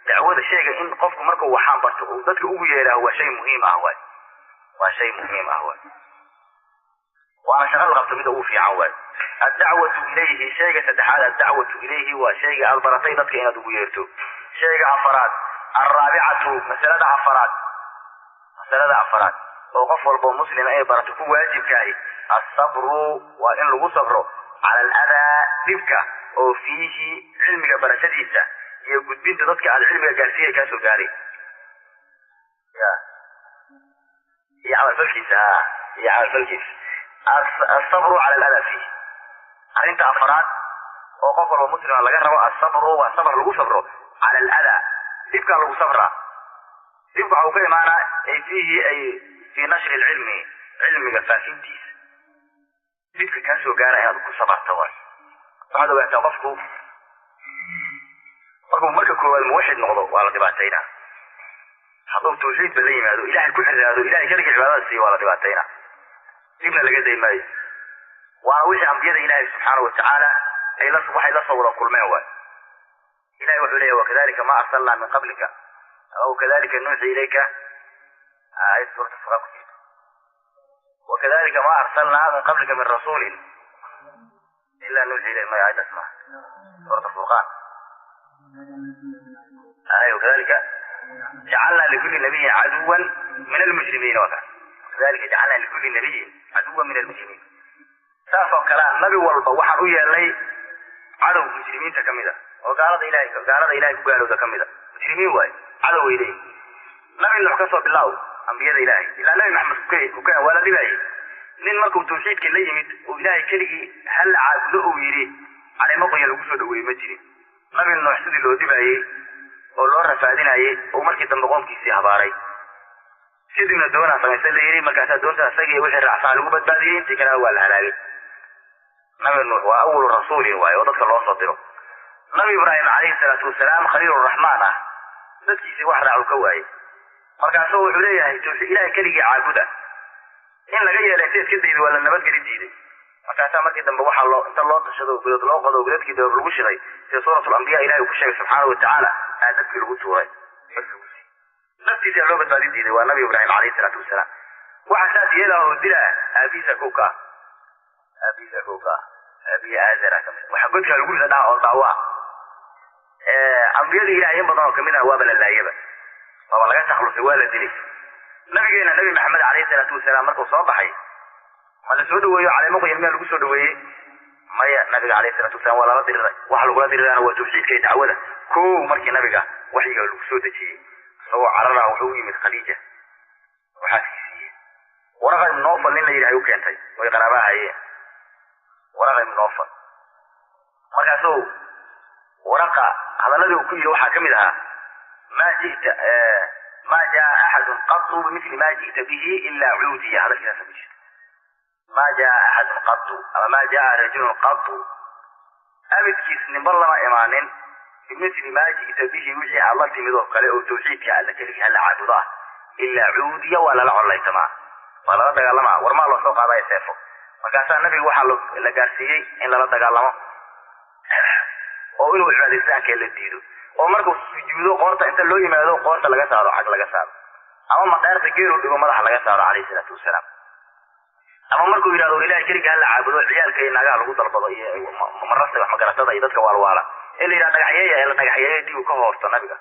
dacwada sheega in qofku markuu waxaan barto uu dadka ugu yeeraaho waa shay muhiim ah waay, waa shay muhiim ah waay, waana shaqo la qabto mida ugu fiican waay. Addacwatu ilayhi, shayga saddexaad addacwatu ilayhi waa shayga aad baratay dadka inaad ugu yeerto. Shayga afaraad alraabicatu, masalada afaraad, masalada afaraad oo qof walbo muslima inay barato ku waajibkaahi, assabru waa in lagu sabro cala aladaa dhibka oo fiihi cilmiga barashadiisa iyo gudbinta dadka aad cilmiga gaarsiiyay kaasoo gaaray ya iyo camalfalkiisa, iyo camalfalkiisa. Asabru cala aladaa fiihi, arrinta afaraad oo qof walba muslima laga rabo asabru waa sabr lagu sabro cala aladaa, dhibkaa lagu sabraa. Dhibka waxa uu ka imaanaa ay fiihi ay fii nashri alcilmi, cilmiga faafintiisa dhibka kaa soo gaara inaad ku sabarto waay. Waxaad ogaataa qofku markuu marka koowaad muwaxid noqdo waa la dhibaataynaa. Hadduu tawxiidba la yimaado, ilahay ku xiraado, ilahay keligii cibaadada siiyo, waa la dhibaataynaa, dhibna laga day maayo. Waana wixii ambiyada ilaahay subxaana watacaala ay la waxay la soo wada kulmeen waay. Ilahay wuxuu leeyahy wakadalika ma arsalnaa min qablika aw kadalika nuuxi ilayka, aayad suurata furqaan ku jirta. Wakadalika ma arsalnaa min qablika min rasuulin ila nuuxi ilayk, maya aayadaas maaha, suurata furqaan. Ay wakadalika jacalnaa likulli nabiyin caduwan min almujrimiin, waka wakadalika jacalnaa likulli nabiyin caduwan min almujrimiin. Saas oo kalea nabi walba waxaan u yeelnay cadow mujrimiinta kamid a oo gaalada ilahay, gaalada ilahay ku gaalowda kamid a, mujrimiin waayo, cadow way leeyihin. Nabi Nuux kasoo bilaaw ambiyada ilaahay ilaa Nabi Maxamed kuka waa la dhibaayay. Nin markuu tawxiidka la yimid oo ilaahay keligii hal caabudo uu yidhi caleemo qoyan lagu soo dhaweeyey ma jirin. Nabi Nuux sidii loo dhibaayey oo loo rafaadinayey oo markii dambe qoomkiisii habaaray, kadibna doonaa samaysan la yidhi, markaasaa doonta isagii wixii raacsaa lagu badbaadiyey, intii kalena waa la halaagay. Nabi Nuux waa awalu rasuulin waaye oo dadka loo soo diro. Nabi Ibraahim calayhi salaatu wasalaam khaliiluraxmaan ah dadkiisii wax raacu ka waayey, markaasuu wuxuu leeyahay tawxiid ilahay keligii caabuda in laga yeelay inta iska dayday waa la nabadgeli diiday. Markaasaa markii dambe waxaa loo inta loo tashado godad loo qodo, godadkii dabab lagu shiday, sida suuratul ambiya ilahay uu ku sheegay subxaana watacaala, aa dadkii lagu tuuray, naftiisa loo badbaadin diiday. Waa Nabi Ibraahim calayhi salaatu wasalaam. Waxaa saas yeelaa oo dilaa aabihiisa kowka ah, aabihiisa kowka ah, aabihi aazara kamid waxa godkaa lagu rida dhaha oo daawa. Ambiyada ilahay in badan oo kamid ah waaba la laayaba, waaba laga taklusay, waa la dilay. Nabigeena Nabi Maxamed calayhi salaatu wasalaam markuu soo baxay ma la soo dhaweeyo caleemo qoyan miyaa lagu soo dhaweeyey? Maya, nabiga calayhi salaatu wasalaam waa lala diriray. Waxa lagula dirirana waa tawxiidka iyo dacwada. Kow markii nabiga waxyiga lagu soo dejiyey isagoo carara wuxuu u yimid Khadiija, waxaa siiyey Waraqa ibn Nawfal nin la yidhahay u keentay way qaraabaa hayeen Waraqa ibn Nawfal. Markaasuu Waraqa hadalladii uu ku yidhi waxaa ka mid ahaa ma ji'ta ma jaa axadun qatu bimithli ma ji'ta bihi ilaa cuudiya. Hadalkiisaasa ku jirta ma jaa axadun qatu ama ma jaa rajulun qatu, abidkiis ninba lama imaanin bimithli ma ji'ta bihi, wixii aad la timid oo kale oo tawxiidka alla keligii hala caabudo ah, ilaa cuudiya, waa lala collaytamaa, waa lala dagaalamaa, warmaa loo soo qaadaya seefo. Markaasaa nabiga waxaa la gaarsiiyey in lala dagaalamo oo inuu cibaadaystaanka la diido, oo markuu sujuudo qoorta inta loo yimaado qoorta laga saaro, cag laga saaro, ama maqaarta geelu dhigo madaxa laga saaro calayhi salaatu wasalaam, ama markuu yidhahdo ilahay keliga hala caabudo ciyaalka iyo naagaha lagu dalbado iyo marasta wax magaratada iyo dadka waalwaala ee la yidhahdo dhagaxyeeya, ee la dhagaxyeeyo dib uu ka hoorto nabiga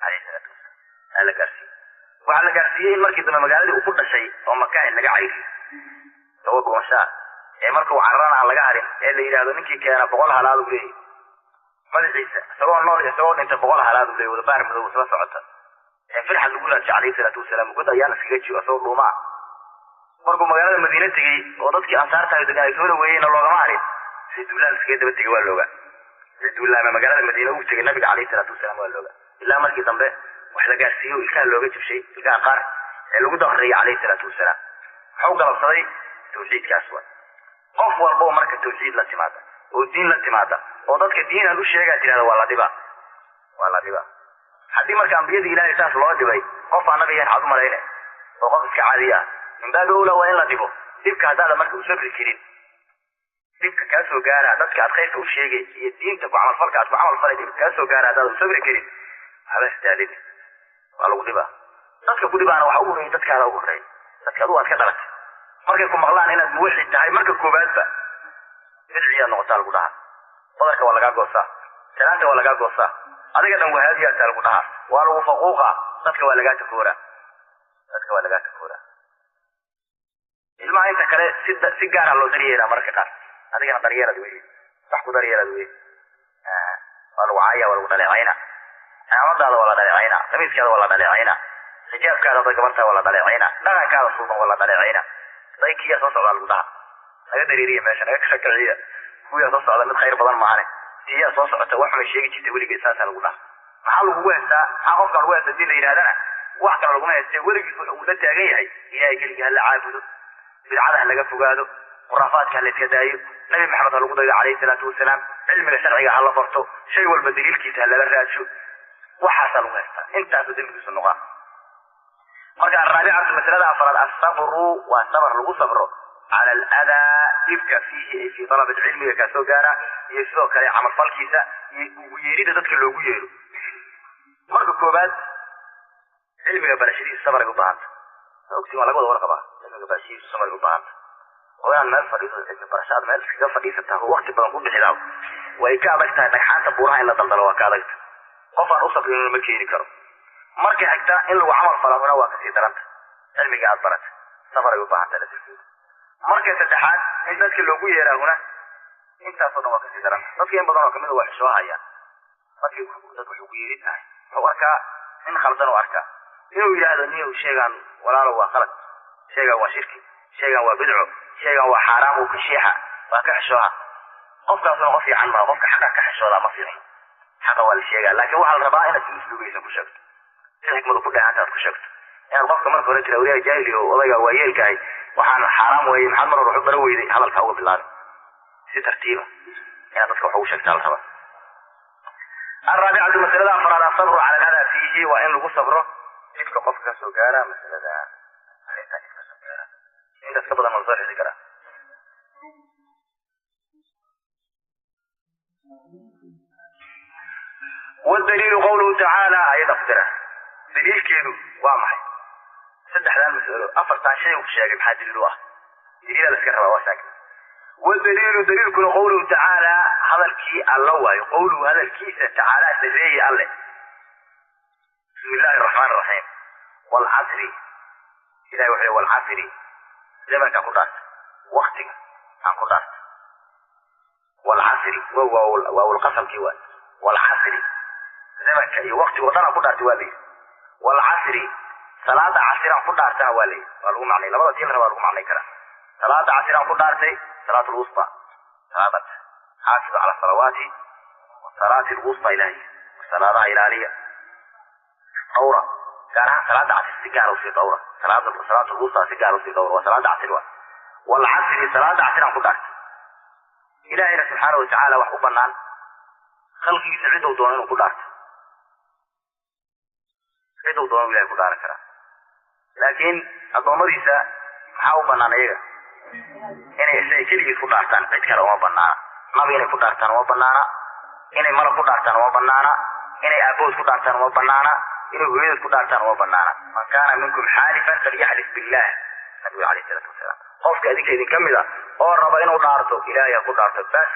calayhi salaatu wasalaam. Aa la gaarsiiyey, waxaa la gaarsiiyey in markii dambe magaaladii uu ku dhashay oo Maka in laga cayriyo isagoo dhuumashaa ee markuu cararana aan laga harin, ee la yidhahdo ninkii keena 100 halaad uu leeyahy madaxiisa, isagoo nool isagoo dhintay 100 halaad uu leeyahy, wadabaar madow isla socota ee firxad lagu raadshay calayhi salaatu wasalaam, god ayaan iskaga jiro isagoo dhuumaa. Markuu magaalada Madiine tegey oo dadkii ansaarta degan ay soo dhaweeyeyna loogama harin, si duulaan iskaga daba tegey waa looga, si duulaama magaalada Madiine ugu tegey nabiga calayhi salaatu wasalaam waa looga, ilaa markii dambe wax la gaarsiiyo ilkaha looga jibshay, ilkaha qaar ee lagu daqriyay calayhi salaatu wasalaam. Muxuu galabsaday? Tawxiidkaas waay. Qof walba oo marka tawxiid la timaada oo diin la timaada oo dadka diinaan u sheegaa tirahda waa la dhibaa, waa la dhibaa. Haddii marka ambiyadii ilaahay saas loo dhibay, qof aan nabiga waxaad u malayne oo qof iska caadi ah, min baabi owla waa in la dhibo. Dhibka haddaada marka u sabri karin, dhibka kaa soo gaara dadka aad khayrka u sheegay iyo diinta ku camalfalka aad ku camal falay, dhibka kaa soo gaara haddaada u sabri karin, waxba isdaalin, waa lagu dhibaa. Dadka ku dhibaana waxa ugu horreeyay dadkaada ugu horreeya, dadka adigu aad ka dhalatay. Markay ku maqlaan inaad muwaxid tahay, marka koowaadba bidciyaad noqotaa lagu dhahaa, badarka waa lagaa goosaa, salaanta waa lagaa goosaa, adiga dhan wahaabiyaa lagu dhahaa, waa lagu faquuqa, dadka waa lagaa takooraa, dadka waa lagaa takooraa. Ilmaha inta kale si gaara loo daryeelaa mararka qaar, adigana daryeelad wey, wax ku daryeelad wey, waa lagu caaya, waa lagu dhaleecayna, cimaamadaada waa la dhaleecayna, khamiiskaada waa la dhaleecayna, xijaabkaada da gabartaa waa la dhaleecayna, dhaqankaada suuban waa la dhaleecayna, daykiyaa soo socdaa lagu dhaha, naga dareeriya meesha, naga kala kiciya, kuwiyaa soo socda mid khayr badan maahane, tiyaa soo socota wax xumay sheegi jirtay weligeed, saasaa lagu dhaha. Maxaa lagugu heestaa? Maxaa qofka lagu heesta hadii la yidhahdana? Wax kale laguma heestee, weligiis wuxuu la taagan yahay ilaahay keligii hala caabudo, bidcada ha laga fogaado, khuraafaadka ha la iska daayo, Nabi Maxamed ha lagu daydo calayhi salaatu wasalaam, cilmiga sharciga ha la barto, shay walba daliilkiisa ha lala raadsho, waxaasaa lagu heestaa, intaasuu dembigiisu noqaa. Marka alraabicatu, masalada afraad, asabru, waa sabr lagu sabro cala aladaa, dhibka, fiihi ay fii talab cilmiga kaa soo gaara iyo sidoo kale camalfalkiisa iyo ugu yeerida dadka loogu yeero. Marka koobaad cilmiga barashadiisu sabray u baahanta, ogtiin waa laga wada warqabaa, cilmiga barashadiisu sabray u baahanta, oo inaad meel fadhiiso cilmi barasho aad meel iskaga fadhiisataa oo waqti badan ku bixidaa way ka adag tahay dhagxaanta buuraha in la daldalo, waa ka adagta, qof aan u sabrin ma keeni karo. Marka xigta in lagu camal falahuna waa kasii daranta, cilmiga aad barata safaray u baahanta laftirkeeda. Marka saddexaad in dadka loogu yeeraahuna intaasoo dhan waa kasii daranta. Dadka in badan oo kamid a waa xishoo hayaan markii dadka wax ugu yeerid tahay, wuxuu arkaa nin khaldan u arkaa inuu yidhaahdo niyow sheegaan walaalo waa khalad, sheegaan waa shirki, sheegaan waa bidco, sheegaan waa xaaraam, uu ka sheexa, waa ka xishooha. Qofkaasuna qof fiican maa, qofka xaqa ka xishoodaa ma fiicno. Xaqa waa la sheegaa, laakiin waxaa la rabaa inaad si usluugaysan ku sheegto, si xikmadu ku dheehanta aad ku sheegto. Inaad qofka marka hore tira wariyaha jaahili oo odayga waayeelkahay waxaan xaaraam weeye, maxaad mar hore wax u bara weyday, hadalka uga bilaabay si tartiiba inaad dadka wax ugu sheegtaa la rabaa. Alraabicatu, masalada afraad, asabru cala aladaa fiihi, waa in lagu sabro dhibka qofka ka soo gaara masalada arrintaa dhibka soo gaara. Intaas ka badan ma lasoo xidi karaa? Wadaliilu qawluhu tacaala, ayada ku dira daliilkeedu waa maxay? Saddexdan mas'alo, afartan shay uu sheegay, maxaa daliil u ah? Daliila la iska rabaa waa saakid. Wadaliilu, daliilkuna, qawluhu tacaala, hadalkii alla waayo, qawluhu hadalkiisa, tacaala sarreeye alle. Bismi illaahi araxmaan araxiim. Waalcasri, Ilahay wuxuu walcasri, zamankaan ku dhaartay, waktiga aan ku dhaartay. Walcasri waawlqasamkii waay. Walcasri zamanka iyo waktiga o dhan aan ku dhaartay waa layidhi. Walcasri salaada casiraan ku dhaartana waa layidhi, waa lagu macnay labada tii la rabaa lagu macnay karaa. Salaada casiraan ku dhaartay, salaat lwusta, salaada xaafidu cala salawaati wasalaati lwusta, ilahay salaadaha ilaaliya dhawra, gaar ahaan salaada casir si gaar usii dhawra, salaat lwusta si gaar usii dhawra, waa salaada casir waa. Walcasri salaada casiraan ku dhaartay. Ilaahayna subxaana watacaala wax u banaan khalqigiisa ciduu doono inuu ku dhaarto, ciduu doono ilahay ku dhaaran karaa, laakiin addoommadiisa maxaa u banaan iyaga? Inay isaga keligiis ku dhaartaan, cid kale uma banaana. Nabi inay ku dhaartaan uma banaana, inay malag ku dhaartaan uma banaana, inay aabahood ku dhaartaan uma banaana, inay hooyadood ku dhaartaan uma banaana. Man kaana minkum xaalifan falyaxlif billah, nabigu alayh isalaatu wasalaam. Qofka adinka idin kamid a oo raba inuu dhaarto, ilaahay ha ku dhaarto bas,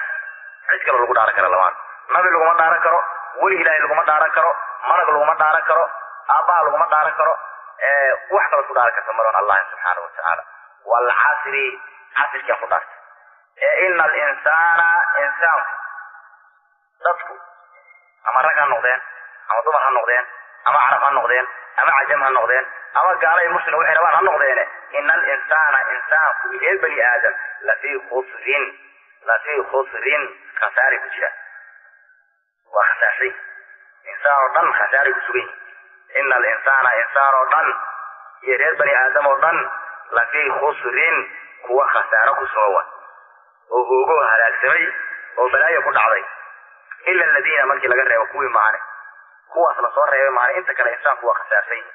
cid kale lagu dhaaran kara lama arko. Nabi laguma dhaaran karo, weli ilaahay laguma dhaaran karo, malag laguma dhaaran karo, aabbaha laguma dhaaran karo, wax kalood ku dhaaran karta maroon Allah subxaana watacaala. Walcasri casirkaa ku dhaartay. Ee ina alinsaana insaanku, dadku ama rag ha noqdeen ama dumar ha noqdeen ama carab ha noqdeen ama cajam ha noqdeen ama gaalay muslim waxay rabaan ha noqdeene, ina alinsaana insaanku reer bani aadam lafii khusrin, lafii khusrin khasaaray ku jira, waa khasaarsay. Insaan oo dhan khasaaray ku sugan yihin. Ina alinsaana insaan oo dhan iyo reer bani aadam oo dhan lafii khusrin kuwa khasaaro ku sugan wa oo hoogo halaagsamay oo balaayo ku dhacday. Ila aladiina markii laga reebo kuwii maahane, kuwaas la soo reebay maahane, inta kale insaanku waa khasaarsan yihin.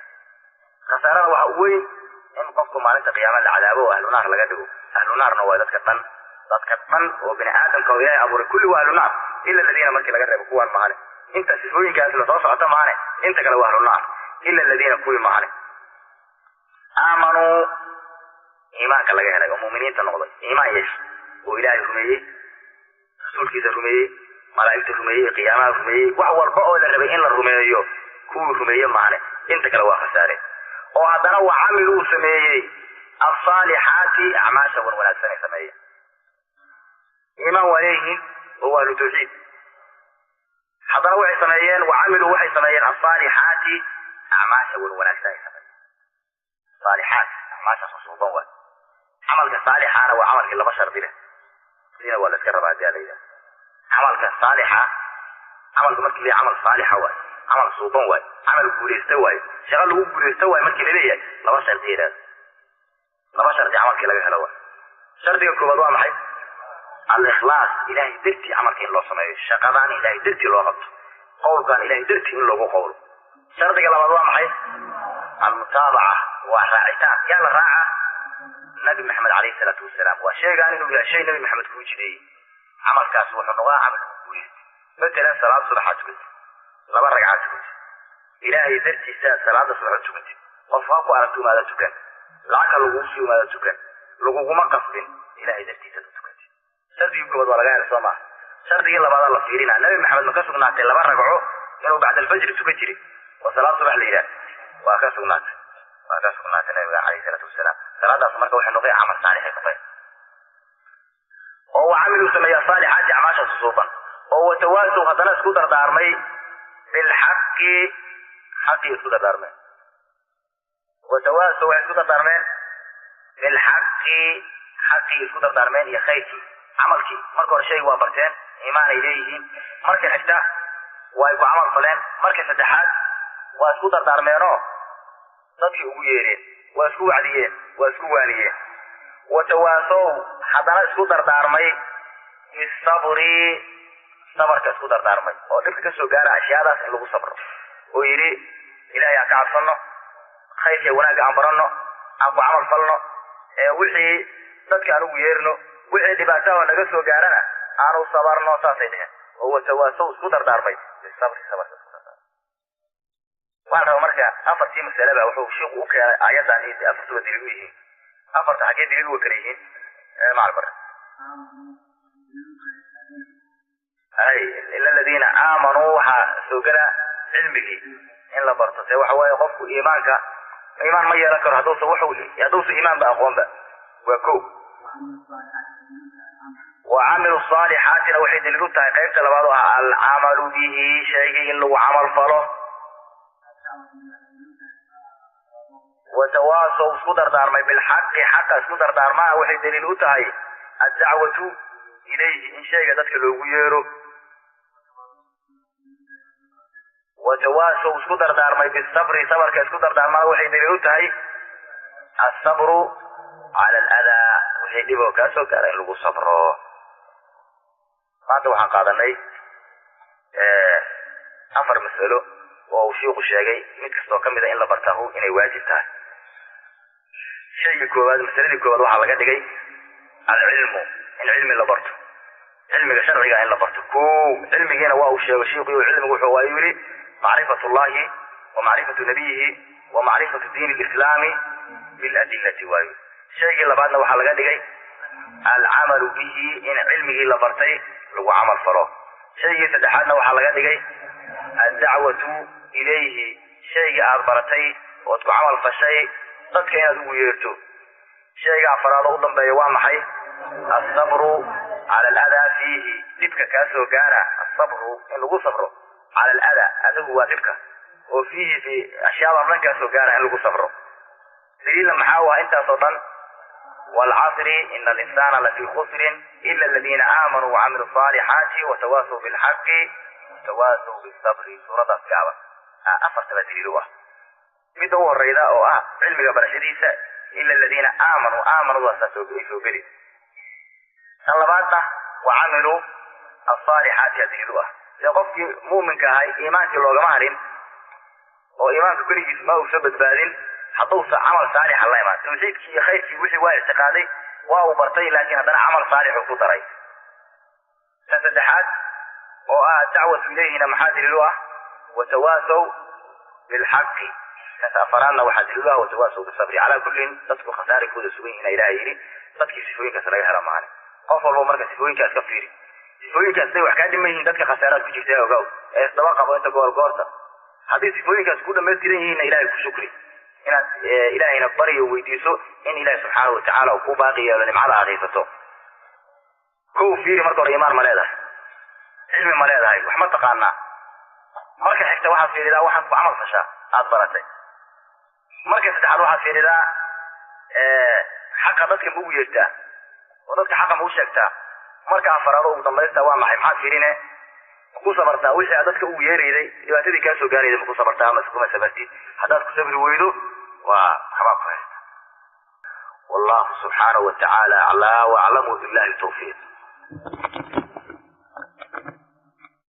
Khasaarada waxa u weyn in qofku maalinta qiyaama la cadaabo oo ahlu naar laga dhigo. Ahlu naarna waa dadka dhan, dadka dhan oo bini aadamka oo ilaahay abuuray kulli waa ahlu naar, ila aladiina markii laga reebo kuwaan maahane. Inta sifooyinkaas la soo socota maahane, inta kale waa ahlu naar. Ila aladiina kuwii maahane aamanuu iimaanka laga helay oo muuminiinta noqday, iimaan yeesha oo ilaahay rumeeyey, rasuulkiisa rumeeyey, malaa'igta rumeeyey, qiyaamaha rumeeyey, wax walba oo la rabay in la rumeeyo kuwii rumeeye maahane, inta kale waa khasaare. Oo haddana wa camiluu sameeyey alsaalixaati acmaasha wan wanaagsan ay sameeyeen. Iimaan waa leeyihiin oo waa ahlu tawxiid, haddana waxay sameeyeen wa camiluu waxay sameeyeen alsaalixaati acmaasha wan wanaagsan ay sameeyeen. Saalixaat acmaashaas oo suuban waay. Camalka saalixaana waa camalkii laba shardi leh, sina waa la iska rabaa hadii la yidhaha. Camalka saalixa, camalka markii la camal saalixa waay, camal suuban waay, camal guulaysta waay, shaqo lagu guulaysta waay markii laleeyahay laba shardi yidhahda, laba shardi camalkii laga helo waay. Shardiga koowaad waa maxay? Al-ikhlaas, ilaahay dartii camalka in loo sameeyo, shaqadan ilaahay dartii loo qabto, qowlkan ilaahay dartii in loogu qowlo. Shardiga labaad waa maxay? Almutaabaca, waa raacitaan. Yaa la raaca? Nabi Maxamed calayhi salaatu wasalaam. Waa sheegaan inuu yahay shay Nabi Maxamed kuu jideeyey, camalkaas wuxuu noqdaa camal lagu guulaystay. Matalan salaad subaxaad tukatay, laba ragcaad tukatay, ilaahay dartiisaa salaada subax u tukatay, qof ha ku aragti umaada tukan, lacag ha lagugu sii umaada tukan, laguguma qasbin, ilaahay dartiisaad u tukatay. Shardigii koowaad waa laga helay soo maaha. Shardigii labaadaa la fiirina, Nabi Maxamed ma ka sugnaatay laba ragco inuu bacda alfajri tukan jiray oo salaad subax la yidhaah? Waa ka sugnaatay, waa ka sugnaatay nabiga calayhi salaatu wasalaam. Salaadaas marka waxay noqday camal saalixay noqday. Oo wa camiluu sameeya saalixaati acmaashaas suuban, oo watawaasow haddana isku dardaarmay bilxaqi, xaqii isku dardaarmeen. Watawaasow waxay isku dardaarmeen bilxaqi, xaqii isku dardaarmeen iyo khayrkii, camalkii. Marka hore shayga waa barteen, iimaanay leeyihiin, marka xigta waa ay ku camal faleen, marka saddexaad waa isku dardaarmeenoo dadkii ugu yeereen, waa isku wacdiyeen, waa isku waaniyeen. Watawaasow haddana isku dardaarmay bisabri, sabarka isku dardaarmay oo dhibka kasoo gaara ashyaadaas in lagu sabro, oo yidhi ilaahay aan ka cabsano, khayrka wanaagga aan baranno, aan ku camal falno, ee wixii dadka aan ugu yeerno, wixii dhibaataha naga soo gaarana aanu sabarno, saasay dheheen. Oo watawaasow isku dardaarmay bisabri, sabarka isku dardaarmay. Waxaan rabaa marka afartii masaleba wuxuu shiiku u keenay aayaddan iyo afartuba daliil u yihiin. Afarta xaggee daliil uga kala yihiin macal bara? Hay, ila aladiina aamanuu waxaa soo gela cilmigii in la barto, se waxa waaye qofku iimaanka Iimaan ma yeelan karo hadduusa wuxuu iimaanba aqoonba. Waa kow. Wa camilu saalixaatina waxay daliil u tahay qaybta labaad oo ah alcamalu bihi, shaygii in lagu camal falo. Watawaasow isku dardaarmay bilxaqi, xaqa isku dardaarmaa waxay daliil u tahay addacwatu ilayhi, in shayga dadka loogu yeero. Watawaasow isku dardaarmay bisabri, sabarka isku dardaarmaa waxay daliil u tahay asabru cala aladaa, wixii dhiboo kaa soo gaara in lagu sabro. Maanta waxaan qaadanay 4 mas'alo oo uu shiiku sheegay mid kastoo ka mid a in la bartaahu inay waajib tahay. Shaygii koowaad, masaladii koowaad waxaa laga dhigay alcilmu, in cilmi la barto, cilmiga sharciga in la barto. Kow, cilmigiina waa uu sheegay shiiku, cilmigu wuxuu waa yidhi macrifatullahi wa macrifatu nabiyihi wa macrifatu diini lislaami biladillati waayo. Shaygii labaadna waxaa laga dhigay alcamalu bihi, in cilmigii la bartay lagu camal falo. Shaygii saddexaadna waxaa laga dhigay addacwatu ilayhi, shaygii aad baratay ood ku camal fashay dadka inaad ugu yeerto. Shayga afaraad oo u dambeeya waa maxay? Asabru cala aladaa fiihi, dhibka kaa soo gaara, asabru in lagu sabro cala aladaa, adigu waa dhibka oo fiihi fi ashyaada dhan kaa soo gaara in lagu sabro. Daliilna maxaa u ah intaasoo dhan? Waalcasri ina alinsaana lafii khusrin ila aladiina aamanuu wacamilu saalixaati watawaasaw bilxaqi watawaasaw bisabri. Suuradaas gaaban afartaba daliil u ah. Midda u horeyda oo ah cilmiga barashadiisa, ila aladiina aamanuu, aamanuudaasaa ay soo geli. Tan labaadna wacamiluu asaalixaati aa daliil u ah. Dee qofkii muuminka ahay iimaankii loogama harin oo iimaanka keligiis ma uusa badbaadin hadduusa camal saalixa la imaan. Tawxiidkii iyo khayrkii wixii waa ictiqaaday, waa uu bartay, laakiin haddana camal saalixuu ku daray. Tan saddexaad oo ah dacwatu ilayhina maxaa daliil u ah? Watawaasaw bilxaqi. Tan afaraadna waxaa daliil u ah watawaasaw bisabri. Calaa kullin dadku khasaarikooda sugan yihiin ilahay yidhi dadkii sifooyinkaas laga hela maahane. Qof walba marka sifooyinkaas ka fiiri, sifooyinkaas day wax kaa dhiman yihiin dadka khasaaraad ku jirta ogaw ee isdaba qabo inta goor goorta. Haddii sifooyinkaas ku dhamaystiran yihiinna ilaahay ku shukri, inaad ilaahayna baryo weydiiso in ilaahi subxaanahu watacaala uu ku baaqi yeelo nimcada aad haysato. Kow, fiiri marka hore iimaan ma leedahay, cilmi ma leedahay, wax ma taqaanaa. Marka xigta waxaad fiiridaa waxaad ku camal fashaa aad baratay. Marka saddexaad waxaad fiiridaa xaqa dadka ma ugu yeertaa oo dadka xaqa ma u sheegtaa. Marka afaraad oo ugu dambaysta waa maxay? Maxaad fiirine? Maku sabartaa wixii aad dadka ugu yeerayday, dhibaatadii kaa soo gaarayday maku sabartaa amase kuma sabartid? Haddaad ku sabri weydo waa waxbaa ku haysta. Wallahu subxaanahu watacaala aclaa waaclamu billahi tawfiiq.